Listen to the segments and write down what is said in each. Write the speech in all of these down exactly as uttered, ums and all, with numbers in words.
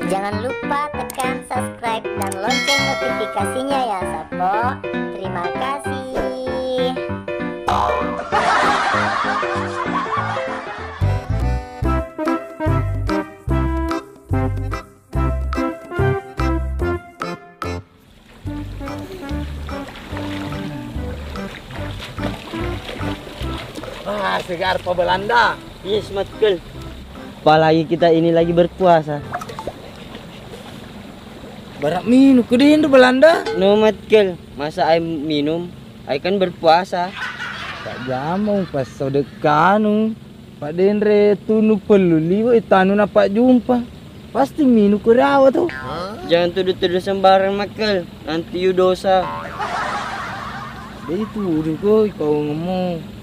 Jangan lupa tekan subscribe dan lonceng notifikasinya ya, Sapo. Terima kasih. Ah, segar pa Belanda. Yes, Matkel. Apalagi kita ini lagi berpuasa. Barak minum ku dindu Belanda. No, Matkel. Masa ai minum? Ai kan berpuasa. Tak jamu pas sodekkanu. Paddenre tunu pellu liwe tanu napajumpa. Pasti minu kurawa tu. Jangan tuduh-tuduh sembarang, Makel. Nanti yu dosa. Jadi tuduh ko kau ngomong.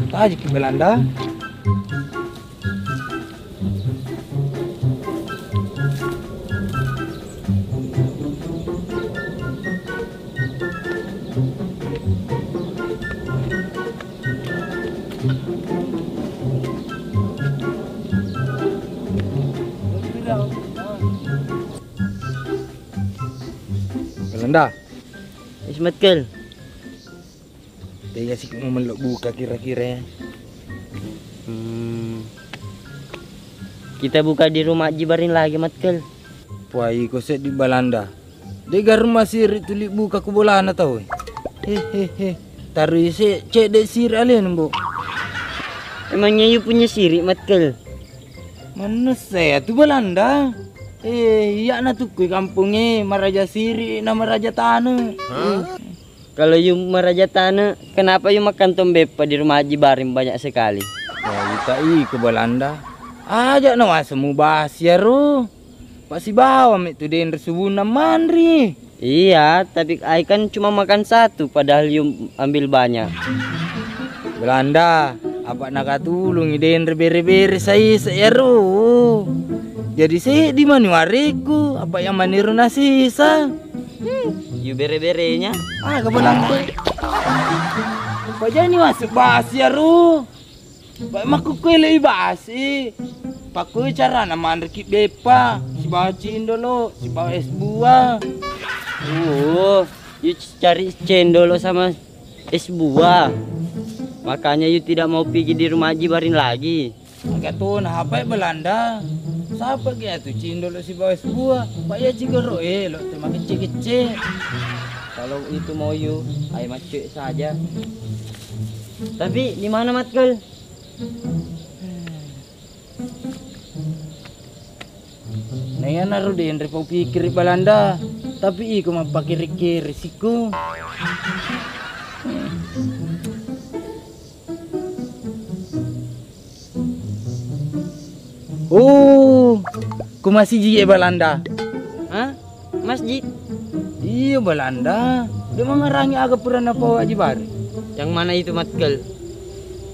Taji ki Belanda. Belanda. Ismat Kel. Tega sik mau melok buka kira-kira ya. Hmm. Kita buka di rumah Haji Barin lagi, Matkel. Puai ko seddi Balanda. De garung masiri tuli buka ku bolana tau. Hehehe. Taru ise cedde siri alena, Mbok. Emangnya you punya siri, Matkel? Manessa ya tu Balanda. Eh, iya na tukku kampunge maraja siri na maraja tane. Kalau you maraja tane, kenapa you makan tombeppa di rumah Haji Baring banyak sekali? Wah, ita iko Balanda. Aja na waseng mubahas iyaro. Pasibawa me tu denre subunna manri. Iya, tapi ai kan cuma makan satu, padahal you ambil banyak. Balanda, apa nakatulungi denre bere-bere saisa iyaro. Jadi seddi mani wareku, apa yang maniru nasisa. Hmm, you bere-berenya. Aga Balanda. Pajani masuk basi iyaro. Ba makkukkuelei basi. Pakkui carana manreki beppa, sibawa cindolo, sibawa es buah. Oh, you cari cendolo sama es buah. Makanya you tidak mau pergi di rumah Haji Barin lagi. Aga tona hapai Balanda. Sapa ki atu cindolo sibawa es buah? Pak ya cigoro elo te makecce-kecce. Kalau itu mau you, ai maccuek saja. Tapi di mana Matkel? Naiyanaro denre paupikiri Balanda, tapi iko mappakiri-kiri sikku. Oh, ku masiji e Balanda. Hah? Masjid? Iyo Balanda, de mangarangi aga pura napau Haji Baring. Yang mana itu Matkel?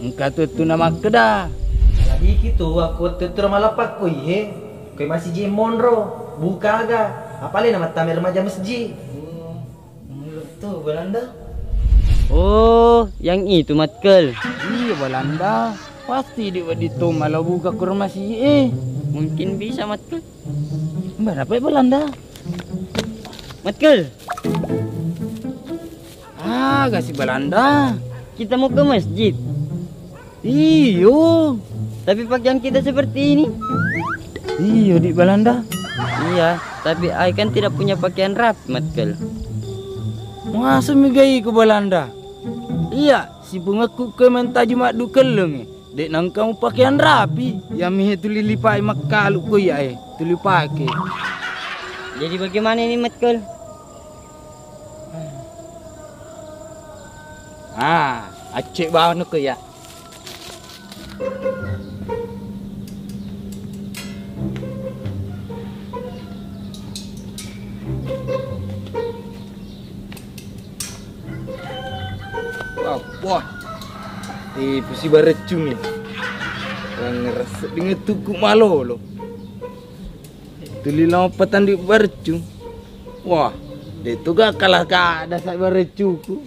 Engka tu tu na makkeda. Iki tu aku tu tu malapakko ihe. Koi masiji monro, buka aga. Apale na mattame remaja masjid. Menurut tu Balanda. Oh, yang itu Matkel. Iyo Balanda, pasti di wedi tu malau buka kurma si e. Mungkin bisa Matkel. Berapa ya Balanda? Matkel. Ah, kasih Balanda. Kita mau ke masjid. Iyo. Tapi pakaian kita seperti ini. Iyo di Balanda. Iya, tapi ai kan tidak punya pakaian rapi, Matkel. Masa migai ke Balanda? Iya, si pungakku ke mentaju maddu kelleng. Dek nangka mu pakaian rapi, yang mihe tuli lipai makkalu ko iya e, tuli pake. Jadi bagaimana ini Matkel? Ah, acce bawang ko iya. Wah, wah. Eh, pusi bareccung ni. Yang ngerasa dengan tuku malolo. Tuli lama petang di bareccung. Wah, de tu gak kalah kada sa bareccungku.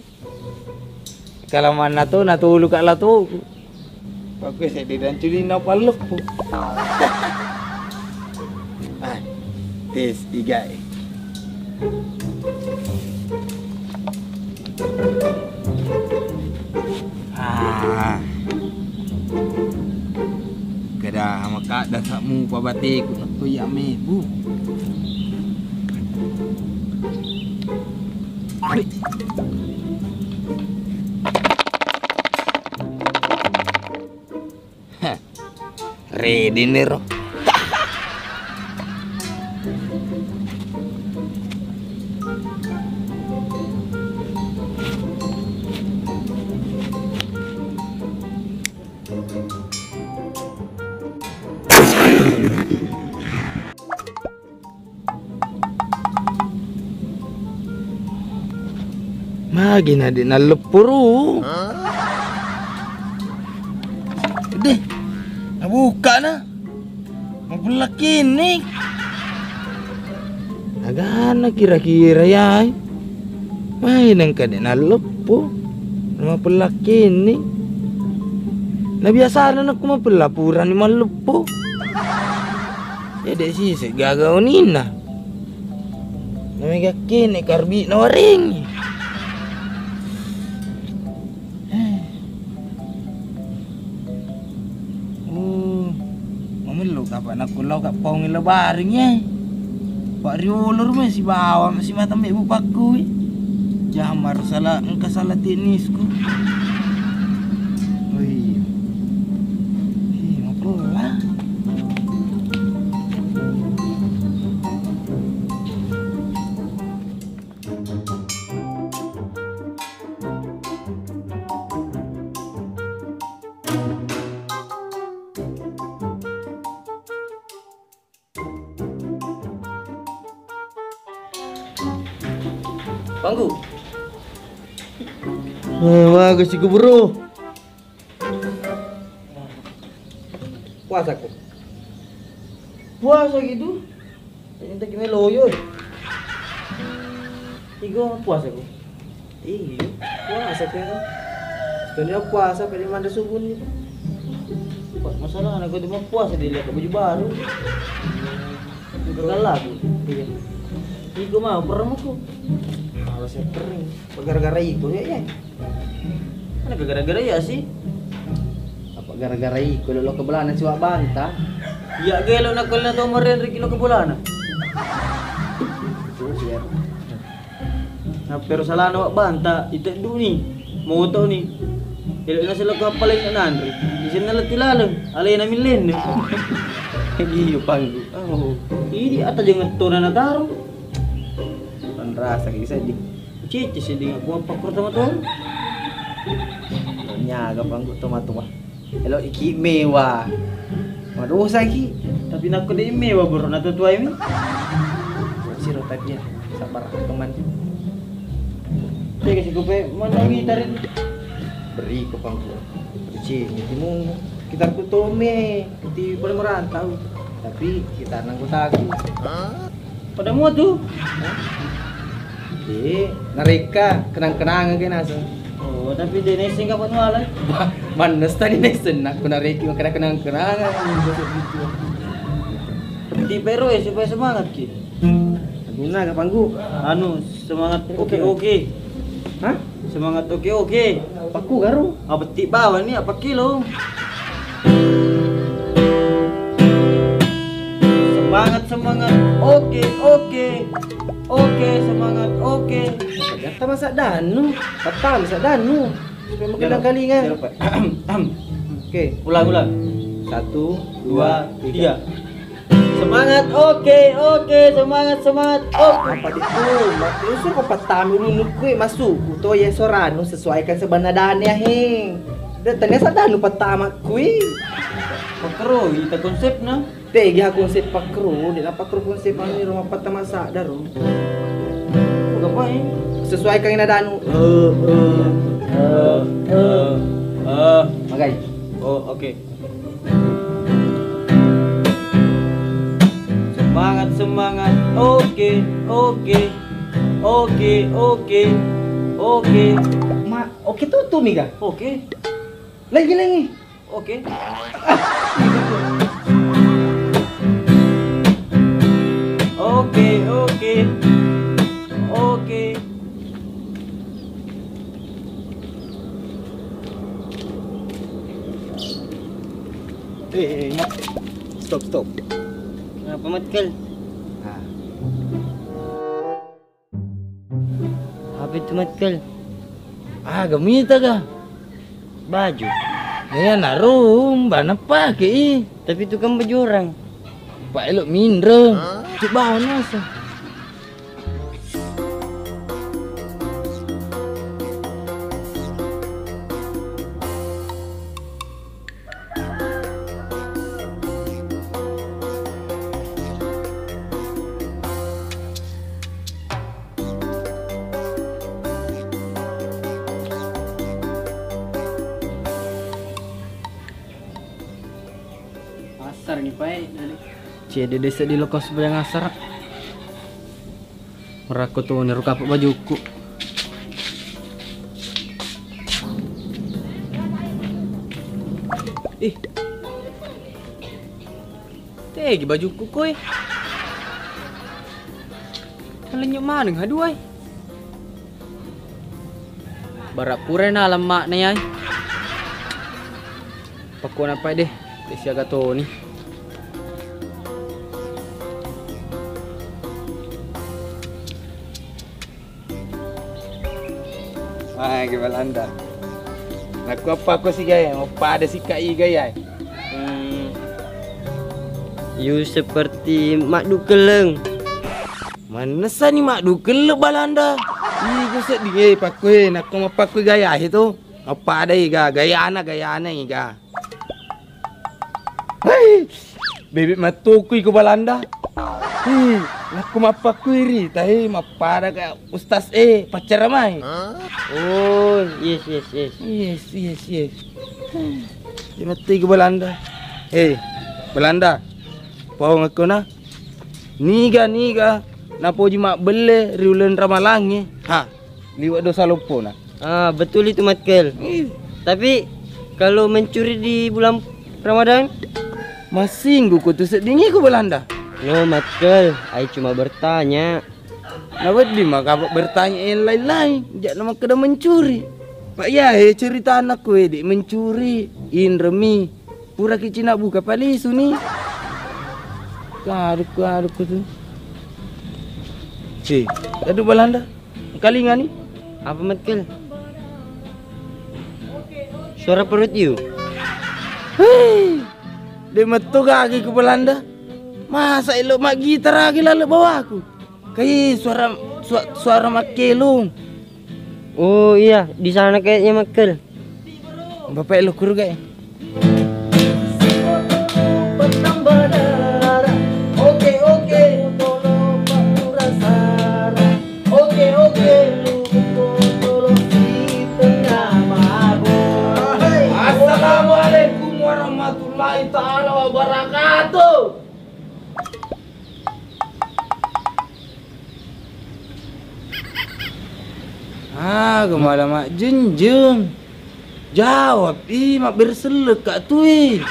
Kalamanna to natuluka latoku. Pakku seddi dan culina palleppu. Ah, tes igae. Ah. Kada makadda samu pabateku nakko iya mebu. Heh, ready niro. Magi na de' nalleppuru? Deh, nabuka na. Mapellakini. Agana kira-kira yai. Mai nengka de' nalleppu. Mapellakini. Na biasana nakku mapella purani malleppu. Ya de' sise gaga uninna. Namega kene karbi na warengi. Uh, mamello kapa nakku lao ka paung lebaring ye. Pak riolo rumah si bawa si mata me bupakku. Jamar salah engka salah teknisku. Oh iya. Ih, mapola. Panggu. Eh, bagus iku, bro. Puasa ko. Puasa gitu. Minta ki melo yo. Igo puasa ko. Iya, puasa ko. Sekali puasa pada mandi subuh ni. Pak, masalah anak ko cuma puasa dia lihat baju baru. Bukan lagu. Iya. Igo mau pernah ko. Kalau saya kering, gara-gara itu ya, ya. Mana gara-gara iya sih? Apa gara-gara iko lo ke belana siwa banta? Iya gelo na kol na to meren riki lo ke belana. Itu biar. Na pero salana wa banta, ite duni. Moto ni. Elo na selo ko paling nanri. Isin na leti laleng, alena millenna. Iyo panggu. Oh. Ini ata jangan tona na taruh. Panrasa ki seddi. Cici seddi aku apa kor tama tuan? Nyaga panggu tama tua. Elo iki mewa. Madosa ki. Tapi nakko de mewa bro na tuai mi. Siro tapi ya sabar teman. Tega si kope mana mi tarin. Beri ko panggu. Cici timu. Kita ku tome. Ti pada merantau. Tapi kita nanggotaku. Pada mua tu? Eh, narekka kenang-kenangan ke nasa. Oh, tapi de nesseng kapan wala? Mannes tadi nesseng nak ku nareki makana kenang-kenangan. Tipe roe supaya semangat ki. Guna ke panggu? Anu, semangat oke oke. Hah? Semangat oke oke. Pakku garu? Apa ti bawa ni apa kilo? Semangat semangat oke oke. Oke semangat oke. Ternyata masak danu, pertama masak danu. Supaya makin kalingan. Oke. Ulang ulang. Satu, dua, tiga. Semangat, oke, oke, semangat, semangat, oke. Apa itu? Mak, usur ko pertama dulu kue masuk. Uto ya sorano sesuaikan sebenarnya heng. Dan ternyata danu pertama kue. Pakro, ita konsepna. Tegi aku konsep pakro, dia nak pakro konsep anu rumah pertama sadar. Bukan apa eh? Sesuaikan ina danu. Eh, eh, eh, eh, eh. Magai. Oh, oke. Semangat, semangat. Oke, oke. Oke, oke. Oke. Ma, Oke, tutup mi ga. Oke. Lagi, lagi. Oke. Oke, oke. Oke. Eh, eh, eh, stop, stop. Kenapa, Matkel? Ah. Apa itu, Matkel? Ah, gemita ga? Baju. Ya, narum, bana pake i. Tapi itu kan baju orang. Pak elok mindre. Coba nasa. Asar ni pae dari. Cede desa di lokos yang asar. Merakko tu niru kapuk bajuku. Ih. Tegi bajuku koi. Kalenyuk maneng haduai. Bara pura na lemma na yai. Pakkona pai deh, deh siaga toni. Ai, ke Balanda. Nakku apa ko si gaya? Apa ada si kai gaya? Hmm. You seperti Mak Dukeleng. Manessa ni Mak Dukeleng Balanda. Ih, ku seddi e pakku e, nakko mappakku gaya e tu. Mappada i ga, gayana, gayana i ga. Hei, bebek mattoku iko Balanda. Hei, nakko mappakku iri, tahe mappada ka Ustaz e, paccara mai. Oh, yes, yes, yes. Yes, yes, yes. Di matto iko Balanda. Hei, Balanda. Pau ngakko na. Niga, niga napoji mabbelle ri uleng ramalangnge, ha, liwe' dosa loppona. Ah, betul itu, Matkel. Ih. Tapi kalau mencuri di bulan Ramadan? Massinggu ko tu seddingi ko Balanda. No, Matkel, ai cuma bertanya. Na wedding maka bertanya yang lain-lain, jak na makkeda mencuri. Pak ya, eh, ceritana ko e, dek mencuri, inremi. Puraki cina buka palisu ni. Kaduk, kaduk tu. Si, kaduk Balanda. Kalinga ni. Apa, Matkel? Suara perut you. Hei, de metto gagi ku Balanda. Masa elo maggitar agi laleng bawaku. Kai suara, sua-, suara makkelung. Oh iya, di sana kayaknya, Matkel. Bapak lo kuruga e. Oke, oke. Oke, oke. Assalamualaikum warahmatullahi taala wabarakatuh. Ah, gemala majjenjeng. Jawab i, mabbere sellekka tui.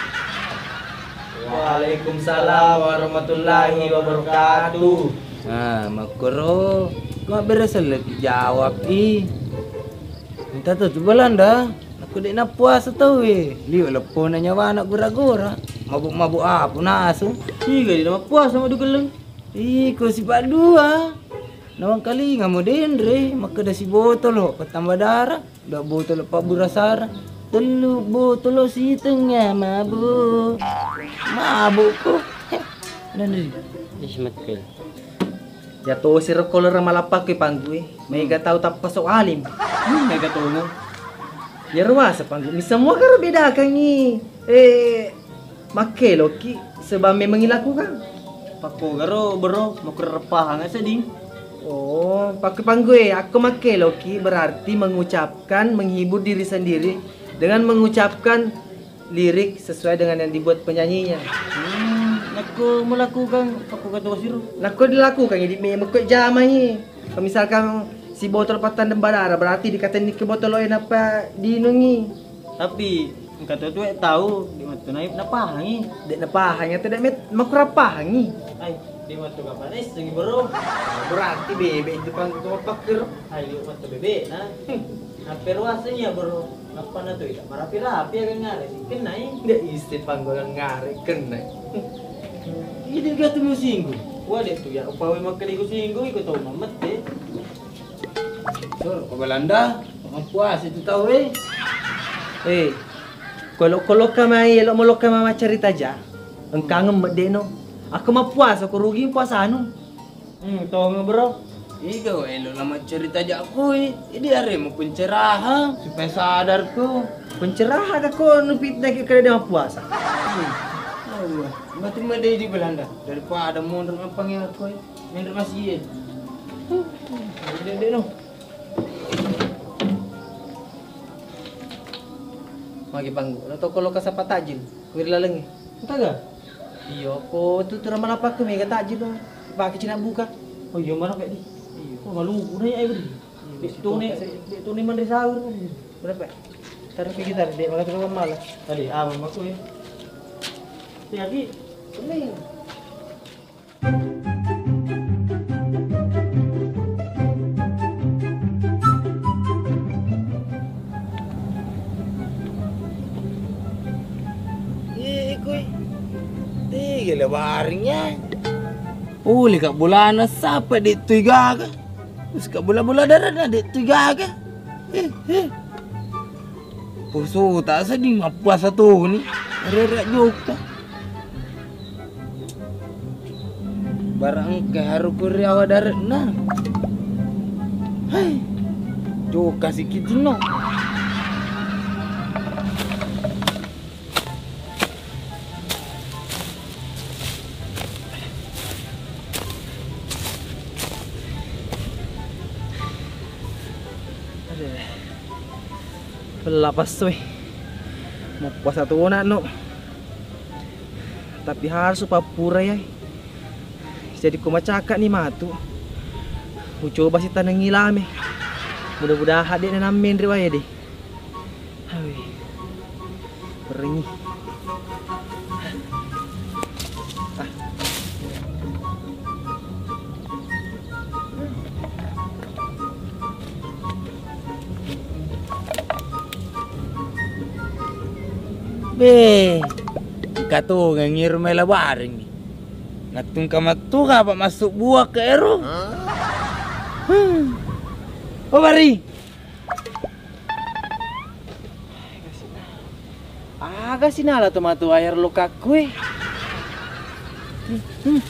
Waalaikumsalam warahmatullahi wabarakatuh. Ah, makkoro mabbere sellekki jawab i. Minta tu tu Balanda. Aku dek napuasa tau e. Liwe leppona nyawana gora-gora. Mabuk-mabuk apa nasu? Iga dek napuasa madu geleng. Iko sipaddua. Nawangkalinga mo denre, makkeda sibotolo pattamba dara, dua botolo pabburasara, tellu botolo sitengnga mabuk. Mabukko. Heh, denre. Ismatkil. Ya to siro kolera malappakke panggu e. Mega tau tappa sok alim. Hmm, mega tongeng. Iyaro waseng panggu mi semua karo bedakangngi. Eh, makkeloki sebab memang ilakukan. Pakkogaro, bro, makkurreppahang seddi. Oh, pakke panggu e, akko makkeloki berarti mengucapkan, menghibur diri sendiri dengan mengucapkan lirik sesuai dengan yang dibuat penyanyinya. Hmm, nakko melakukan, pakkogaro siro. Nakko dilakukan, jadi memang kok jamai. Misalkan Si botol pattandeng badara, berarti dikatenni ke botol e nappa diinungi. Tapi engka to tuwe tau, de' mattu na-, napahangi. De' napahangi atau de' met-, makurang pahangi. Ai, de' mattu kapang essengi, bro. Berarti bebe' itu pang ko pakker. Ai, de' mattu bebe' na. Napperuaseng iya, bro. Nappa na tu ida marapi-rapi aga ngare si kennai. Nggak isse panggolang ngare kennai. Ide' ga tu musinggu. Wa de' tu ya, upawe makkeda iko singgu, iko tau mamette. Sur, ko Belanda, mappuasa itu tau, eh. Eh, ko lokka mai, elo' mo lokka mai maccarita ja. Engkangem medde' no. Aku mappuasa, ko rugi puasanu. Hmm, tonga, bro. Iga wa elo' na maccarita ja koi. Idi' aremu pencerahan supaya sadar ko. Pencerahan ka ko nu fitnah ki kada de' mappuasa. Allah, mati medde' di Belanda daripada monro ngapangi koi. Menre' masi'e. Dek, dek, no. Magi panggu, lo toko lo kasapa tajil, kuwi ri lalengnge. Entaga? Iya, ko tu, tu rama lapakku mega tajil lo. Pake cina buka. Oh, iya, mana, Pak, di? Iya. Oh, malu, udah ya, Ibu. Iya, dek, tone, dek, tone manre sahur. Berapa? Taruh ke gitar, dek, makan terlalu malas. Tadi, apa, aku ya? Lagi. Ini. Ih, kui. Tega lebaringnya. Pole ka bolana sapa de' tu igaga. Terus ka bola-bola daratna de' tu igaga. Eh, eh. Poso ta seddi mappuasa toni. Rera jokka. Barang engka haru kuriawa daretna. Hai. Jokka sikit no. Aduh. Pella passu e. Mappuasa tona no. Tapi harus upappura ya. Jadi ko macakka ni matu. Ucoba si tanengi lame. Mudah-mudahan de' na nammenre wae de'. Awe. Perengi. Ah. Be, engka tongengngi ro mai labarengngi. Nattungka mattu kapa massu bua ke ero. Hmm. Oh, Bari. Aga sinala to matu air lokakku e. Hmm, hmm.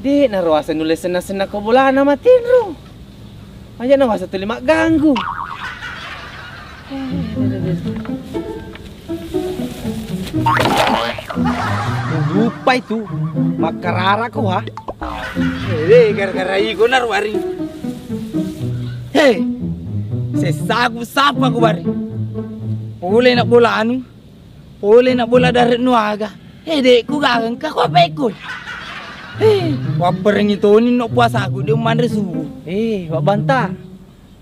De' naro asa nulle senna-senna ko bolana matinro. Aja na wasa tuli magganggu. Lupa itu. Makkarara ko ha. Eh, gara-gara iko naro Bari. Hei, sessaku sapa ko Bari. Pole na bola anu, pole na bola daret nu aga. Eh, de' ku gagangka ko apa iko. Hei, wapperengi toni no puasaku de' manre subuh. Eh, Wa Banta.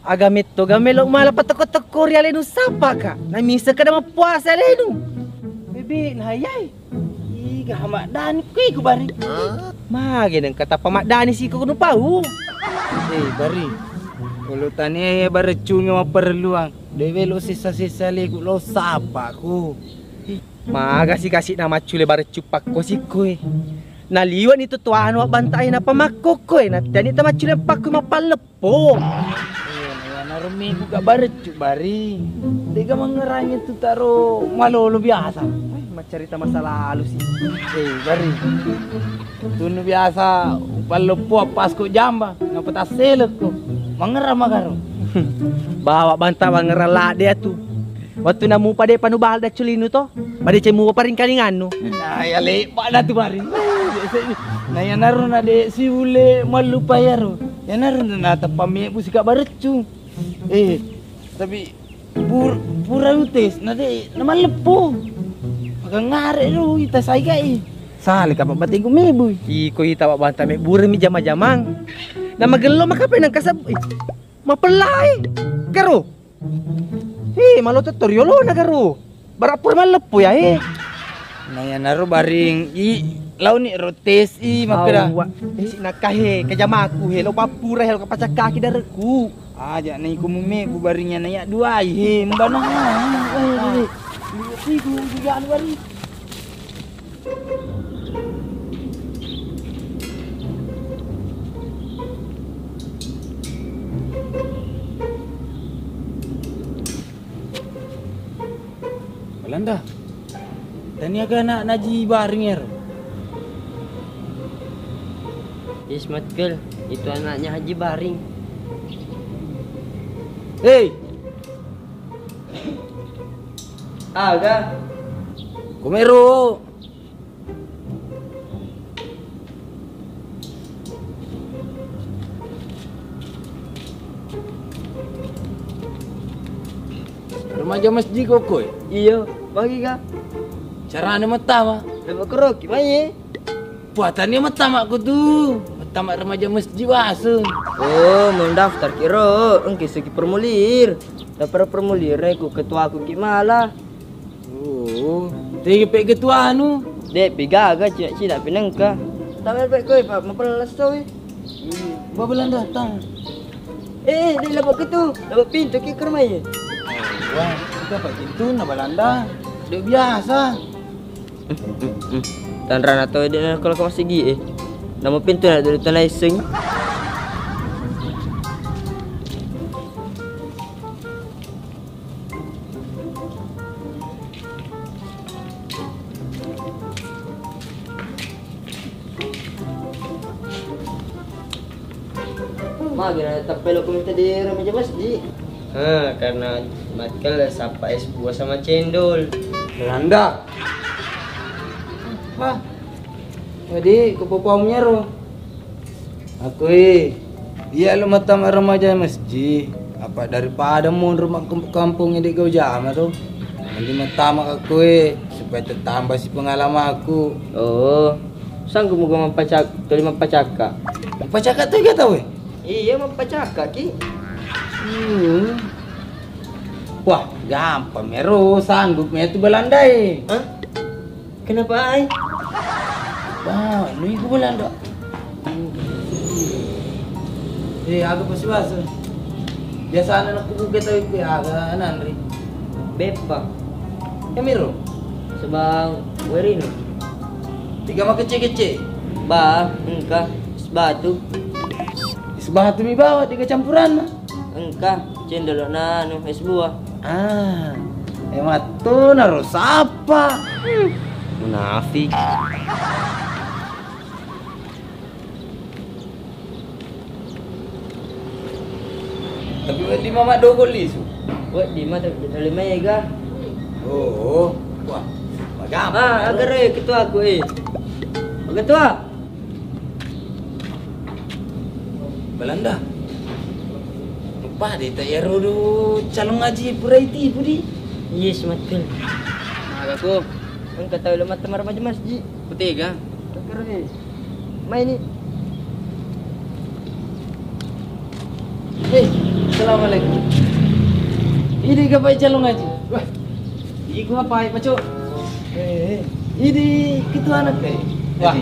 Aga metto ga melo mala patekko-tekko ri alenu sapa ka? Na misa kada mappuasa alenu. Bebe na hayai. Iga maddani kui ku Bari. Mage nengka tappa maddani siko nu pau. Eh, Bari. Olo tania ya bareccunge mapparelluang. De' welo sessa-sessa leku lo sapa ku. Maga si kasi na maccule bareccu pakko sikko e. Naliwa ni tu tuanu abbantai na pamakkokko e. Na tiani ta maccule pakko mapallep. Po. Eh, na iyanaro megu ka bareccu, Bari. Dega mangerangi tu taro malolo biasa. Eh, maccarita masa lalu sih. Eh, Bari. Tunu biasa upalloppo appasko jamba, napatasselekko. Mangerang magaro. Bawa banta mangerang ladde atu. Wettu namupa de' panu bal dacculinu to. Madeceng mupa paringkalingannu. Nah, ya lepa' na tu Bari. Na iyanaro na de' siule mallupa iyaro. Iyanaro na nateppa mebbu sika bareccu. Eh, tapi pur-, pura utes na de' na malleppo. Maka ngare ro ita saigai. Sale ka pabbatiku mebbu. Iko ita pabbanta mebbureng mi jama-jamang. Namagello makape nang kasab-, ih, mapellai. Garo. Hi, malo tetto riolona garo. Bara pura malleppu ya, he. Nah, iyanaro baring i launi ro tes i makkeda. Awwa. Isi nakahe kejamaku he lo pappura he lo kapacakkaki dareku. Aja na iko mumebbu baring ya na ya duai he mbana. Iku juga anu baring. Balanda. Tania ga anak Haji Baring ero? Yes, Matkel. Itu anaknya Haji Baring. Hei. Aga. Komero. Remaja masjid koko e? Iyo, magi ga? Carane mettama? Lepa keroki mai e. Puatani mettama ko tu. Mettama remaja masjid waseng. Oh, mau daftar kiro, engke segi formulir. Dapat formulir ku ketuaku ki malah. Oh, tegi pe ketuanu. Dek pi gaga cina-cina pinengka. Tapi pe koi Pak, mapella lesso e. Babelan datang. Eh, di lepo ketu, lepo pintu ki kermai. Wah, itu apa pintu na Balanda? Dek biasa. Tanrana to de kalau ke masigi e. Nama pintu na dulu tanai sing. Magi na tappa elo ko mita di remaja masjid? Ha, karena Matkel sappa es buah sama cendol. Belanda. Wah. Jadi, kepopoamnya ro. Akui, iya lo mattama remaja masjid. Apa daripada monro makkampung-kampung di kau jama tu. Nanti mattama akui supaya tertambah si pengalamanku. Oh, sanggup muka mampacak, tuli mampacaka. Mampacaka tu kita weh. Iya, mampacaka ki. Hmm. Wah, gampang mero, sanggup me tu Belanda e. Hah? Kenapa ai? Wah, nu iku Belanda. Eh, aga pasi basa. Biasana nakku buka tapi pe aga nanri. Beppa. Ya miro. Sebang werino. Tiga makece-kece. Ba, engka es batu. Es batu mi bawa tiga campuranna. Engka cendol na anu es buah. Ah, eh, matto naro sapa? Hmm, munafik. Tapi wedding mama dogo lisu. Wedding mata tali mega. Oh, wah, magampang. Ah, agare ketua aku eh. Ketua. Belanda. Lupa deh tak ya rodo calon ngaji pura iti pudi. Yes, matul. Agaku. Engka tau lo mata marmaji masjid. Kutega. Kekere. Mai ni. Hei, assalamualaikum. Ini kapai calon ngaji. Wah, iku apa ai paco? Eh, ini kitu anak kai. Wah,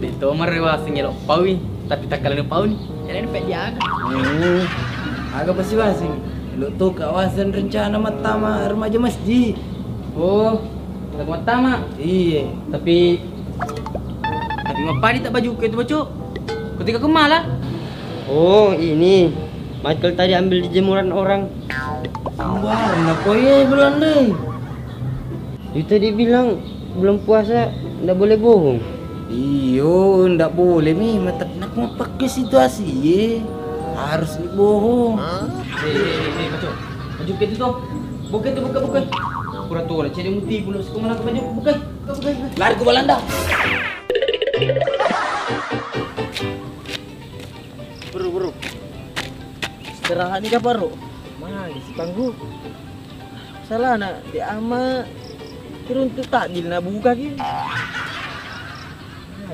di tomar waseng elok paui, tapi tak kalian pauni. Jadi pe diaga. Hmm. Aga pasti waseng. Lo to kawasan rencana mattama remaja masjid. Oh, Pertama-tama. Iya. Tapi, tapi mappadi tak baju ke itu, Baco? Ketika kemala? Oh, ini. Michael tadi ambil di jemuran orang. Sembarang apa ya Belanda? Itu dia bilang belum puasa ndak boleh bohong. Iyo, ndak boleh mi, tapi nak mau pakai situasi ye. Harus ni bohong. Eh, eh, eh, eh, Baco. Baju ke itu tuh. Buka itu, buka, buka. Pura tua, cedek muti, pula suka mana ke baju. Buka, buka, buka, buka. Lari ke Belanda. Bro, bro. Istirahat ni kaparo. Mana si panggu? Salah nak di ama. Teruntuk takjil nak buka ki.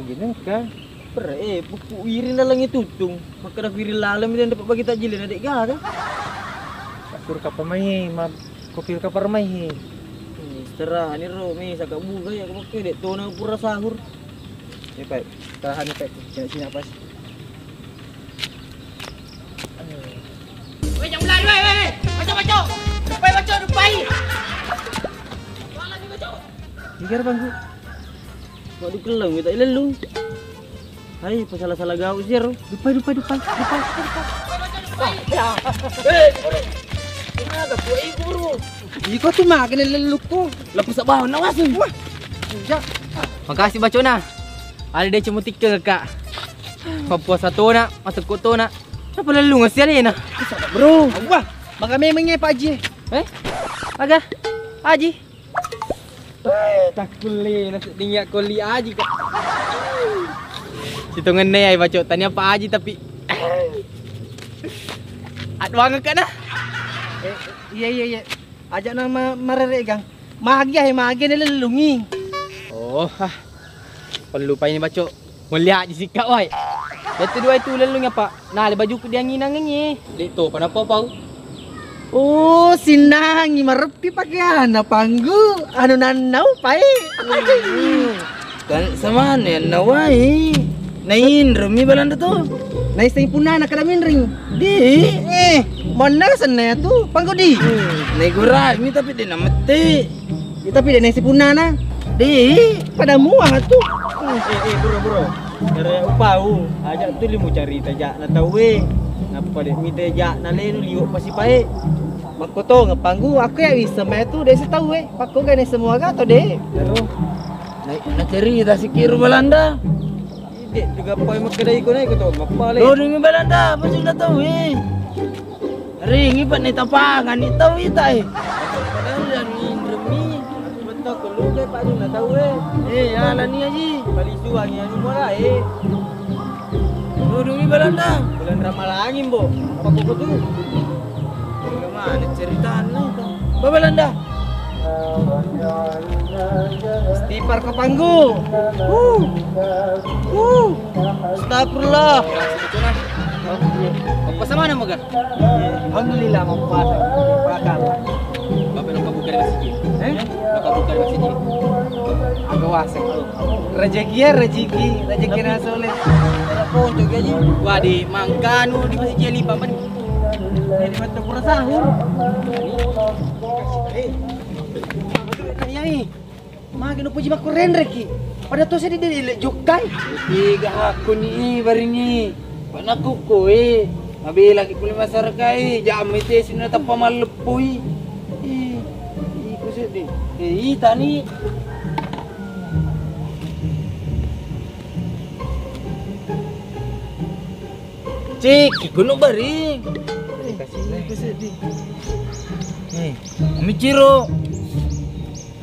Gini ka. Pura, eh, pukku iring laleng tuttung. Makkeda ku iring laleng mi, dapat bagi takjil na de' gaga. Akur kapang mai, ma, kopi kapang mai he. Istirahat ni ro, mi saka buka ya, ko pakai de' tona pura sahur. Ya, Pak. Tahan, Pak. Sini, sini apa sih? Weh, jangan lari, weh, weh, weh. Baco, baco. Dupai, baco, dupai. Wah, lagi, baco. Tiga bangku. Waduh, keleng, minta ilellu. Hai, pasala-sala gau sih, Ro. Dupai, dupai, dupai, dupai, dupai. Wah, ya. Eh, Guru. Kenapa tuh, eh, Guru? Iko tu makan lelluku. Lapus bawa nawasin. Wah. Iya. Makasih bacona. Ada dia cemutikke, Kak. Papuasa tona, masuk tona. Apa lellu ngasih alena? Bro. Wah, maka memangnya Pak Haji. Eh? Aga? Haji? Eh, takkulle, nasi dinyak koli aji, Kak. Sitongenna ya, baco. Tania Pak Haji, tapi aduh, angkat dah. Eh, iya, iya, iya. Ajak nama marere, Gang. Magi, eh, magi ne lellungi. Oh, ah. Pellupai ni, baco. Mulia aja sikak, wai. Itu dua itu lellung apa? Nah, le bajuku dianginangengi. Dek to, kenapa pau? Oh, sinangi mareppi pakaianna panggu. Anu nannau pai. Kan samane annawai. Nainremi Balanda to. Naisseng punnana kada minring. Di. Eh, manna senna tu panggu di. Naigurami tapi de' namette. Ya, tapi de' naisi punnana. Di. Pada mua tu. Eh, eh, bro, bro. Dara upau, aja tu limu carita ja na tauwe. Napa de' mite ja na lenu liu pasi pae. Makko to ngepanggu, aku ya bisa mai tu de' si tauwe. Pakko gane semua ga to de'. Terus. Na, na cerita si Kiru Balanda. Ide juga pae makkeda iko na iko to, mappale. Dodongi Balanda, apa sudah tauwe? Ringi pa ni tapangan ni tau ita e. Padahal yang inremi. Betul ko lu ke Pak Duna tau e. Eh, ala ni aji. Palisuang yang mula e. Dudungi Balanda. Bulan Ramalangi, Bo. Apa kok tu? Bagaimana ceritanya itu? Ba Balanda. Istighfar ke panggu. Uh. Uh. Astagfirullah. Apa sama nama ga? Alhamdulillah, mau puasa. Puasa. Bapak lo kabuka di masjid. Eh? Lo kabuka di masjid. Aga wasa. Rezeki ya, rezeki, rezeki na soleh. Ada ponco gaji. Wah, di mangkanu di masjid lipa pen. Ini betul pura sahur. Ini. Iya, iya. Magi no puji makkurenreki. Pada to seddi dele jokkai. Tiga hakku ni barini. Pada kukko e. Mabela ki kuli masyarakat e. Jammi te sini tappa malleppui. Eh, iko seddi. Eh, ita ni. Cik, gunung baring. Eh, iko seddi. Eh, miciro.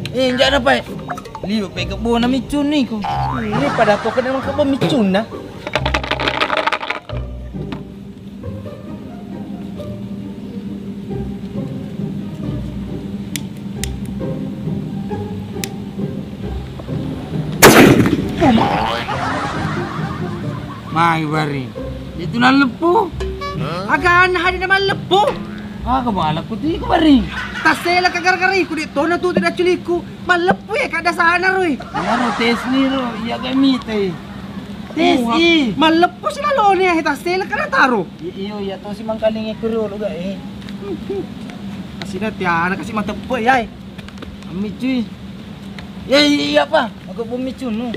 Eh, injak na, Pak. Liu pe kebona micun ni ku. Ini pada to kena kebon micun na. Mai bari. Itu nalleppu. Aga anna hadi na malleppu. Aga malakku tiku bari. Tassela ka gara-gara iku, dek tona tu tidak culiku. Malleppu e, kada sana rui. Iyaro tes ni ro, iya ga mite. Tes i. Malleppu si lalone, eh, tassela kada taro. I-, iyo, iya to si mangkaling e kuro lo ga e. Asina tiana kasi mateppe ya. Ami cuy. Ya, iya, iya, apa? Aku bumi cunu.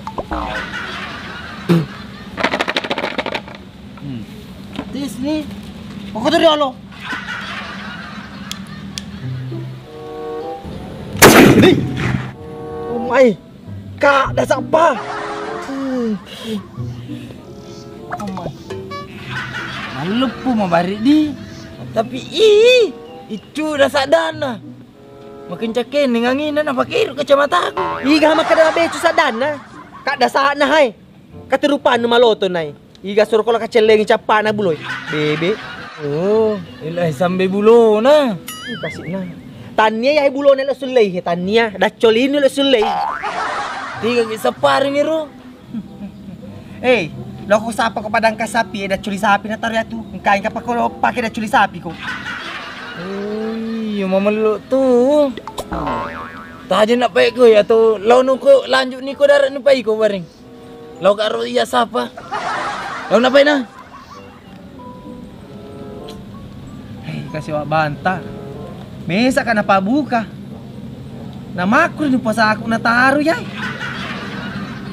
Hmm. Tis ni. Aku tadi alo. Hei. Oh my. Kak, dasar apa? Oh my. Malleppu mabari di. Tapi ih, icu dasar dana. Makin cakene ngangina na pakeru kacamataku. Iga makkeda becu saddanna. Kadda saatna hai. Katerupannu maloto nai. Iga suro kola kacellengi cappana buloi. Bebe. Oh, ila sambe bulona. Ih, pasikna. Tania ya bulona lo sullei, tania. Daccolinu lo sullei. Tiga ki sapparing iro. Eh, loko sapa ko padangka sapi, eh, dacculi sapi nataro iyatu. Engka, engka pako lo pake dacculi sapi ko. Oh, iya, mamello tu. Taje nak baik ko ya tu. Launu ko lanjut ni ko darat ni pai ko bareng. Lau karo iya sapa? Lau napai na? Hei, kasi wa banta. Mesa kana pabuka. Namakku ni puasaku nataru yai.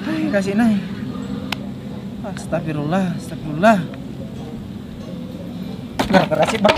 Hei, kasi nai. Astagfirullah, astagfirullah. Nah, berhasil, Bang.